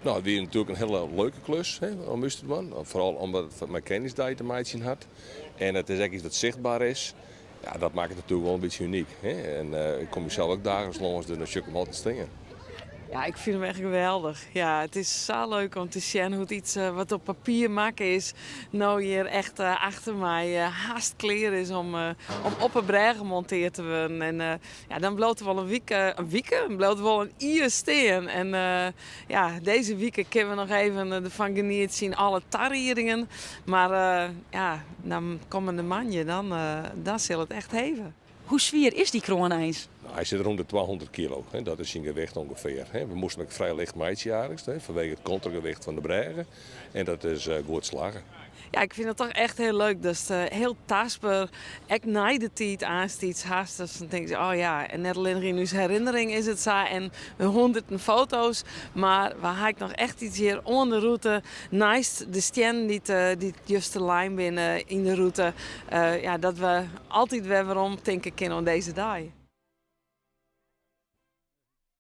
No, it wie natuerlik in hiele leuke klus, hè, om ús te dwaan. Foaral omdat it mei Keningsdei te meitsjen hat. En it is ek iets wat sichtber is. Ja, dat makket it natuerlik wol in bytsje unyk. Hè. En ik kom hjir sels ek daagliks lâns, dus dan sjoch ik him altyd stean. Ja, ik fyn him echt geweldich. Ja, it is sa leuk om te sjen hoe't iets wat op papier makke is, no hjir echt achter my hast klear is om op 'e brêge monteard te wurden. En ja, dan bliuwt er wol in wike, in wike, bliuwt er wol in jier stean. En ja, dizze wike kinne we noch even derfan genietsje yn alle tariedingen. Mar ja, dan kommende moandei, dan, dan sil it echt heve. Hoe swier is dy kroan eins? No, hy sit rûn de 200 kilo, hè, dat is syn gewicht ûngefear. Hè. We moasten ek frij licht meitsje eins, hè, fanwege it kontragewicht fan de brêge. En dat is goed slagge. Ja, ik fyn it toch echt hiel leuk datst hiel tastber ek nei de tiid aanst iets hast. Dus dan tinkst, oh ja, en net allinnich yn ús herinnering is it sa en hûnderten foto's, mar we ha ek noch echt iets hjir oan de rûte neist de stiennen dy't juster lein binne yn de rûte. Ja, dat we altyd wer werom tinke kinne oan dizze dei.